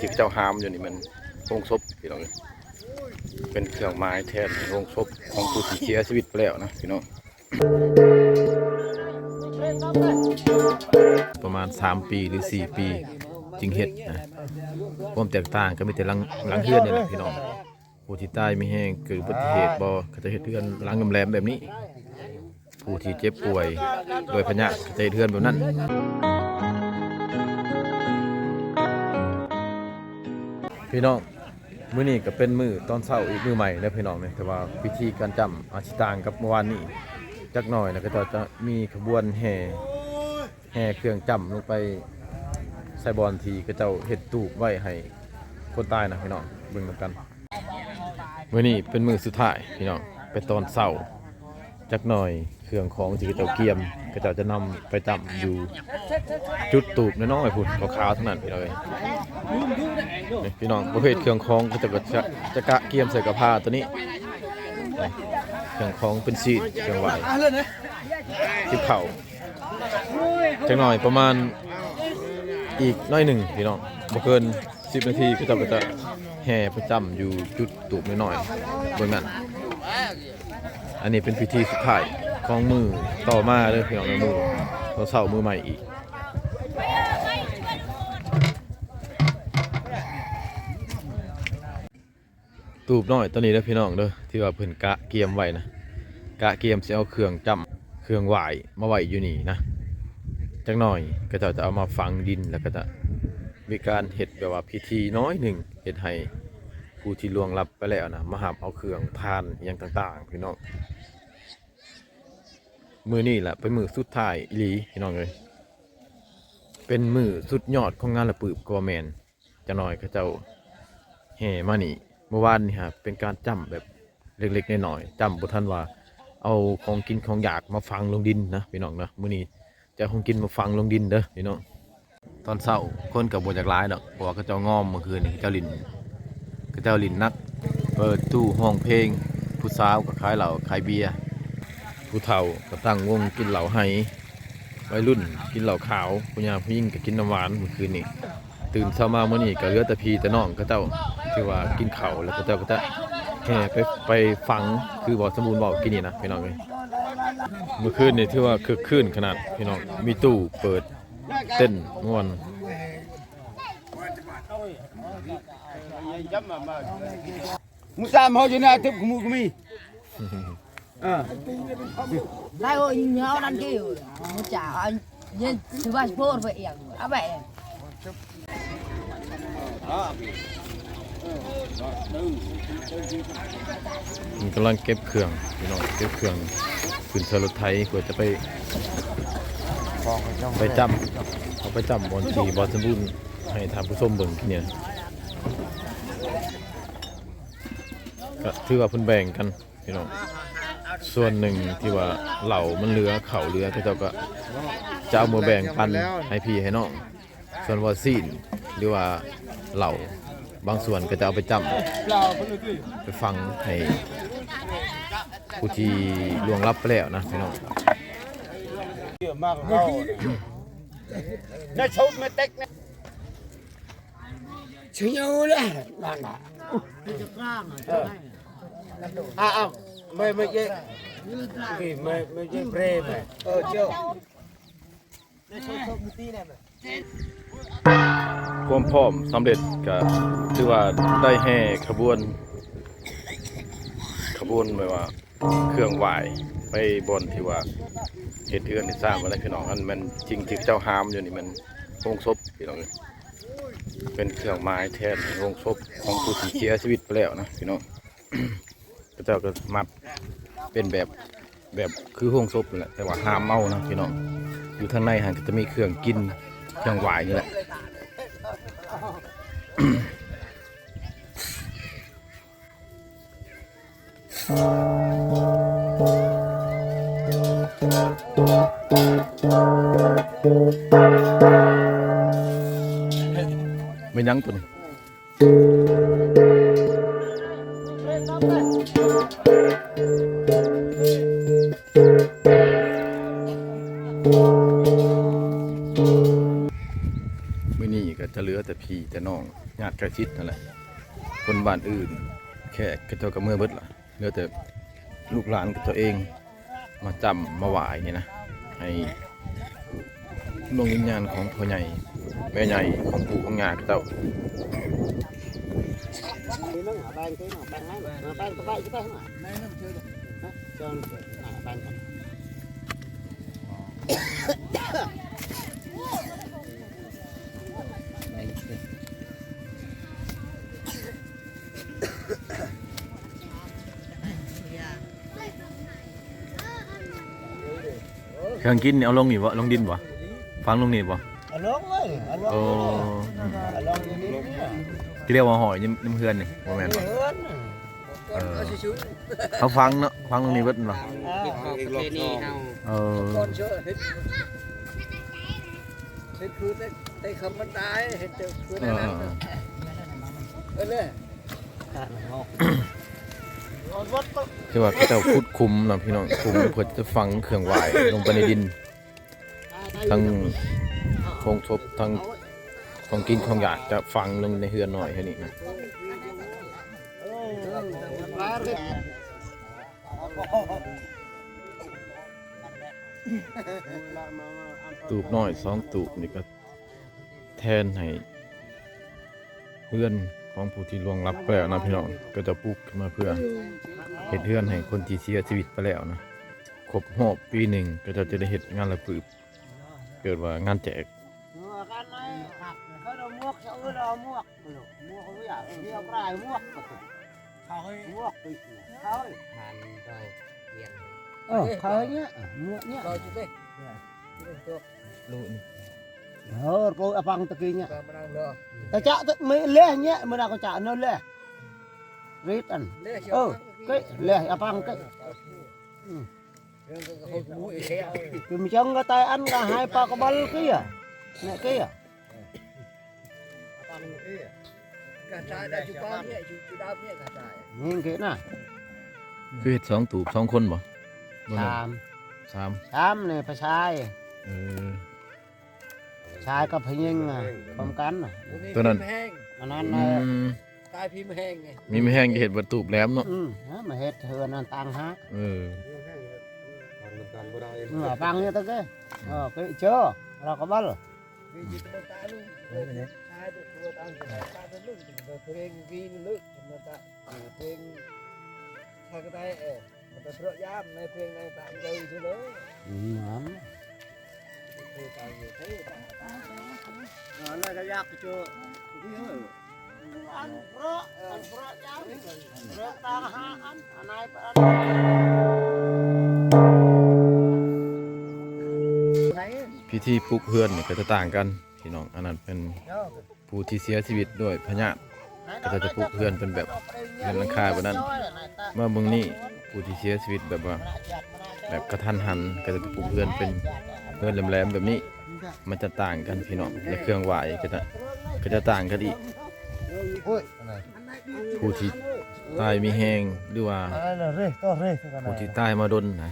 ທີ່ເຂົາເຈົ້າຫາມຢູ່ນີ້ແມ່ນໂຮງສົບພີ່ນ້ອງເອີຍ ເປັນເຄື່ອງໝາຍແທນໂຮງສົບຂອງຜູ້ທີ່ເສຍຊີວິດໄປແລ້ວນະພີ່ນ້ອງ. ປະມານສາມປີ ຫຼື ສີ່ປີຈຶ່ງເຮັດນະ. ຄວາມແຕກຕ່າງກໍມີແຕ່ຫຼັງ ຫຼັງເຮືອນນີ້ແຫຼະພີ່ນ້ອງ. ຜູ້ທີ່ຕາຍມີແຮງເກີດອຸບັດຕິເຫດບໍ່ ເຂົາຈະເຮັດເຮືອນຫຼັງແຫຼມໆແບບນີ້. ຜູ້ທີ່ເຈັບປ່ວຍດ້ວຍພະຍາດ ເຂົາຈະເຮັດເຮືອນແບບນັ້ນ. ພີ່ນ້ອງ ມື້ນີ້ກໍເປັນມື້ຕອນເຊົ້າອີກມື້ໃໝ່ເດີພີ່ນ້ອງເອີຍ ແຕ່ວ່າພິທີການຈ້ຳອາດຊິຕ່າງກັບມື້ວານນີ້ຈັກໜ້ອຍນະ. ເຂົາເຈົ້າຈະມີຂະບວນແຫ່ ແຫ່ເຄື່ອງຈ້ຳລົງໄປໃສ່ບ່ອນທີ່ເຂົາເຈົ້າເຮັດຕູບໄວ້ໃຫ້ຄົນຕາຍນະພີ່ນ້ອງ ເບິ່ງນຳກັນ. ມື້ນີ້ເປັນມື້ສຸດທ້າຍພີ່ນ້ອງ ເປັນຕອນເຊົ້າ ຈັກໜ້ອຍເຄື່ອງຂອງທີ່ເຂົາເຈົ້າກຽມ ເຂົາເຈົ້າຈະນຳໄປຈ້ຳຢູ່ຈຸດຕູບນ້ອຍໆພຸ້ນ ຂາວໆທັງນັ້ນພີ່ນ້ອງເອີຍ. ນີ້ພີ່ນ້ອງ ປະເພດເຄື່ອງຂອງເຂົາເຈົ້າກໍຈະ ຈະກະກຽມໃສ່ກະພາໂຕນີ້ ເຄື່ອງຂອງເປັນຊີ້ນ ເຄື່ອງໄຫວ້ ຕິບເຂົ້າ. ຈັກໜ້ອຍປະມານອີກໜ້ອຍໜຶ່ງພີ່ນ້ອງ ບໍ່ເກີນສິບນາທີ ເຂົາເຈົ້າກໍຈະແຫ່ໄປຈ້ຳຢູ່ຈຸດຕູບນ້ອຍໆເບິ່ງນັ້ນ. ອັນນີ້ເປັນພິທີສຸດທ້າຍຂອງມື້ຕໍ່ມາເດີພີ່ນ້ອງ ໃນມື້ຕອນເຊົ້າມື້ໃໝ່ອີກ. ຕູບນ້ອຍໂຕນີ້ເດີພີ່ນ້ອງເດີ ທີ່ວ່າເພິ່ນກະກຽມໄວ້ນະ ກະກຽມຊິເອົາເຄື່ອງຈ້ຳ ເຄື່ອງຫວ້າຍມາໄວ້ຢູ່ນີ້ນະ. ຈັກໜ້ອຍເຂົາເຈົ້າຈະເອົາມາຝັງດິນ ແລ້ວກໍຈະມີການເຮັດແບບວ່າພິທີໜ້ອຍໜຶ່ງ ເຮັດໃຫ້ຜູ້ທີ່ລ່ວງລັບໄປແລ້ວນະ ມາຮັບເອົາເຄື່ອງທານອີ່ຫຍັງຕ່າງໆ ພີ່ນ້ອງ. ມື້ນີ້ລະເປັນມື້ສຸດທ້າຍອີ່ຫຼີພີ່ນ້ອງເອີຍ ເປັນມື້ສຸດຍອດຂອງງານລະປືບກໍວ່າແມ່ນ. ຈັກໜ້ອຍເຂົາເຈົ້າແຫ່ມານີ້ ເມື່ອວານນີ້ຫາເປັນການຈ້ຳແບບເລັກໆນ້ອຍໆ ຈ້ຳບໍ່ທັນວ່າເອົາຂອງກິນຂອງຢາກມາຝັງລົງດິນນະພີ່ນ້ອງເນາະ. ມື້ນີ້ຈະເອົາຂອງກິນມາຝັງລົງດິນເດີພີ່ນ້ອງ. ຕອນເຊົ້າຄົນກໍບໍ່ຢາກຫຼາຍດອກ ເພາະວ່າເຂົາເຈົ້າງອມ ເມື່ອຄືນນີ້ເຂົາເຈົ້າຫຼິ້ນ ເຂົາເຈົ້າຫຼິ້ນໜັກ ເປີດຕູ້ຮ້ອງເພງ ຜູ້ສາວກໍຂາຍເຫຼົ້າຂາຍເບຍ ຜູ້ເຖົ້າກໍຕັ້ງວົງກິນເຫຼົ້າໄຮ່ ໄວລຸ້ນກິນເຫຼົ້າຂາວ ຜູ້ຍາຜູ້ຍິງກໍກິນນ້ຳຫວານ ມື້ຄືນນີ້. ຕື່ນເຊົ້າມາມື້ນີ້ກໍເຫຼືອແຕ່ພີ່ແຕ່ນ້ອງເຂົາເຈົ້າ ຖືວ່າກິນເຂົ້າແລ້ວ ເຂົາເຈົ້າກໍຈະແຫ່ໄປ ໄປຝັງ ຄືບ່າວສຳບູນເວົ້າກີ້ນີ້ນະພີ່ນ້ອງເອີຍ. ມື້ຄືນນີ້ຖືວ່າຄຶກຄື້ນຂະໜາດພີ່ນ້ອງ ມີຕູ້ເປີດເຕັ້ນມ່ວນ. ໝູ່ສາມເຮົາຢູ່ໃນອາທິບຂະໝູກະມີ ເອີ ໄດ້ໂອ້ຍເຮົານັ້ນທີ່ ໝູ່ຈາ ເຢັນ ຖືວ່າໂພດໄປເອງ ເອົາໄປເອງ. ມັນກຳລັງເກັບເຄື່ອງພີ່ນ້ອງ ເກັບເຄື່ອງຂຶ້ນໃສ່ລົດໄຖ ເພື່ອຈະໄປ ໄປຈ້ຳ ເອົາໄປຈ້ຳບ່ອນທີ່ບ່າວສຳບູນໃຫ້ທ່ານຜູ້ຊົມເບິ່ງກີ້ນີ້ນະ. ກໍຖືວ່າເພິ່ນແບ່ງກັນພີ່ນ້ອງ ສ່ວນໜຶ່ງທີ່ວ່າເຫຼົ້າມັນເຫຼືອ ເຂົ້າເຫຼືອ ເຂົາເຈົ້າກໍຈະເອົາມາແບ່ງປັນໃຫ້ພີ່ໃຫ້ນ້ອງ. ສ່ວນວ່າຊີ້ນ ຫຼືວ່າເຫຼົ້າບາງສ່ວນກໍຈະເອົາໄປຈ້ຳ ໄປຝັງໃຫ້ຜູ້ທີ່ລ່ວງລັບໄປແລ້ວນະພີ່ນ້ອງ. ເອີ ຄວາມພ້ອມສຳເລັດ ກະຖືວ່າໄດ້ແຫ່ຂະບວນ ຂະບວນແບບວ່າ ເຄື່ອງຫວ້າຍໄປບ່ອນທີ່ວ່າເຮັດເຮືອນເຮັດຊານໄວ້ແລ້ວພີ່ນ້ອງ. ອັນແມ່ນສິ່ງທີ່ເຂົາເຈົ້າຫາມຢູ່ນີ້ແມ່ນໂຮງສົບພີ່ນ້ອງເອີຍ ເປັນເຄື່ອງໝາຍແທນໂຮງສົບຂອງຜູ້ທີ່ເສຍຊີວິດໄປແລ້ວນະພີ່ນ້ອງ. ເຂົາເຈົ້າກໍມັດເປັນແບບ ແບບຄືໂຮງສົບນີ້ແຫຼະ ແຕ່ວ່າຫາມເອົານະພີ່ນ້ອງ. ຢູ່ທາງໃນຫັ້ນກໍຈະມີເຄື່ອງກິນ ເຄື່ອງຫວ້າຍນີ້ແຫຼະ. ແມ່ນຫຍັງໂຕນີ້? ມື້ນີ້ກໍຈະເຫຼືອແຕ່ພີ່ແຕ່ນ້ອງ ຍາດໃກ້ຊິດຫັ້ນແຫຼະ ຄົນບ້ານອື່ນ ແຂກເຂົາເຈົ້າກໍເມືອເບິດລະ ເຫຼືອແຕ່ລູກຫຼານເຂົາເຈົ້າເອງ ມາຈ້ຳມາຫວ້າຍນີ້ນະ ໃຫ້ດວງວິນຍານຂອງພໍ່ໃຫຍ່ແມ່ໃຫຍ່ ຂອງປູ່ຂອງຍ່າເຂົາເຈົ້າ. ເຄື່ອງກິນນີ້ເອົາລົງນີ້ບໍ່? ຝັງລົງນີ້ບໍ່? ເອົາລົງເລີຍ ເອົາລົງ ໂອ້ ເລີຍ ເອົາລົງຢູ່ນີ້ ທີ່ເອີ້ນວ່າຫ້ອຍຢູ່ນຳເຮືອນນີ້ ບໍ່ແມ່ນບໍ່? ເຮືອນ ເອີ ເຮົາຝັງເນາະ ຝັງລົງນີ້ເບິດແມ່ນບໍ່? ອ່າ ເຮັດຂອງປະເພນີເຮົາ ເອີ ເຮັດຄືແຕ່ ແຕ່ຄຳມັນຕາຍ ເຮັດຄືນັ້ນ ເອີ ເອີ ເອີ ເລີຍ ຄືວ່າເຂົາເຈົ້າຂຸດຂຸມນະພີ່ນ້ອງ ຂຸມເພື່ອຈະຝັງເຄື່ອງຫວ້າຍລົງໄປໃນດິນ ທັງໂຄງສົບ ທັງຂອງກິນຂອງຢາກ ຈະຝັງລົງໃນເຮືອນ້ອຍເຮົານີ້ນະ. ຕູບນ້ອຍສອງຕູບນີ້ກໍແທນໃຫ້ເຮືອນຂອງຜູ້ທີ່ລ່ວງລັບໄປແລ້ວນະພີ່ນ້ອງ ເຂົາເຈົ້າປຸກຂຶ້ນມາເພື່ອເຮັດເຮືອນໃຫ້ຄົນທີ່ເສຍຊີວິດໄປແລ້ວນະ. ຄົບຮອບປີໜຶ່ງ ເຂົາເຈົ້າຈະໄດ້ເຮັດງານລະປືບ ເອີ້ນວ່າງານແຈກ. ເອີ ເຂົາເອົາໝວກ ເຂົາເອີ້ນເອົາໝວກ ໝວກເຂົາຢາກເອົາປາຍໝວກ ໝວກເຂົາ ເອີ ເຂົາເນຍ ໝວກເນຍ ເຂົາຈຸເຕ ລູກນີ້ ເອີ ເຂົາເອົາຟັງຕະກີ້ເນຍ ແຕ່ຈະມີເລຍເນຍ ມື້ໜ້າກໍຈະເນາະເລຍ ເລຍອັນ ເອີ ເກະເລຍ ເອົາຟັງເກະ ອືມ Kêu mà chồng có tay ăn cả hai pa có bal kia. Nè kia. Nhìn kia nè. ຄືເຮັດສອງຕູບສອງຄົນບໍ່? ບໍ່ແມ່ນ ສາມ ສາມ ສາມນີ້ໄປຊາຍ ເອີ ຊາຍກັບຜູ້ຍິງນະ ພ້ອມກັນນະ ຕົວນັ້ນ ອັນນັ້ນນະ ອືມ ຕາຍພີມແຮງໄງ ມີແຮງຈະເຮັດເບິດຕູບແຫຼມເນາະ ອືມ ມາເຮັດເຮືອນນັ້ນຕ່າງຫາກ ເອີ ເອີ ຟັງຢູ່ຕະເກ ເອີ ເກເຈີ ລາວກໍບັລ ພິທີປຸກເຮືອນນີ້ກໍຈະຕ່າງກັນພີ່ນ້ອງ ອັນນັ້ນເປັນ ຜູ້ທີ່ເສຍຊີວິດດ້ວຍພະຍາດ ເຂົາເຈົ້າຈະປຸກເຮືອນເປັນແບບເຮືອນຫຼັງຄາແບບນັ້ນ. ມາເບິ່ງນີ້ ຜູ້ທີ່ເສຍຊີວິດແບບວ່າ ແບບກະທັນຫັນ ເຂົາເຈົ້າຈະປຸກເຮືອນເປັນເຮືອນແຫຼມໆແບບນີ້ ມັນຈະຕ່າງກັນພີ່ນ້ອງ ແລະ ເຄື່ອງຫວ້າຍກໍຈະ ກໍຈະຕ່າງກັນອີກ. ຜູ້ທີ່ຕາຍມີແຮງ ຫຼືວ່າ ອັນນັ້ນນະ ເຣ ຕໍ່ເຣ ຄືກັນນະ ຜູ້ທີ່ຕາຍມາດົນນະ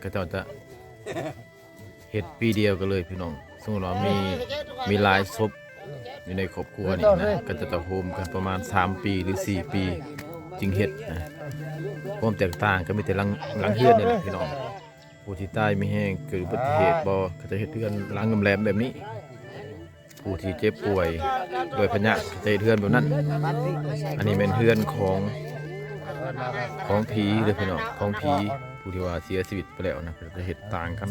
ເຂົາເຈົ້າຈະ ເຮັດປີດຽວກັນເລີຍພີ່ນ້ອງ. ສົມມຸດວ່າມີ ມີຫຼາຍສົບຢູ່ໃນຄອບຄົວນີ້ນະ ກໍຈະ ຈະໂຮມກັນປະມານສາມປີ ຫຼື ສີ່ປີຈຶ່ງເຮັດນະ. ຄວາມແຕກຕ່າງກໍມີແຕ່ຫຼັງ ຫຼັງເຮືອນນີ້ແຫຼະພີ່ນ້ອງ. ຜູ້ທີ່ຕາຍມີແຮງເກີດອຸບັດຕິເຫດບໍ່ ກໍຈະເຮັດເຮືອນຫຼັງແຫຼມໆແບບນີ້. ຜູ້ທີ່ເຈັບປ່ວຍດ້ວຍພະຍາດ ກໍຈະເຮັດເຮືອນແບບນັ້ນ. ອັນນີ້ແມ່ນເຮືອນຂອງ ຂອງຜີເດີພີ່ນ້ອງ ຂອງຜີ ຜູ້ທີ່ວ່າເສຍຊີວິດໄປແລ້ວນະ ກໍຈະເຮັດຕ່າງກັນ.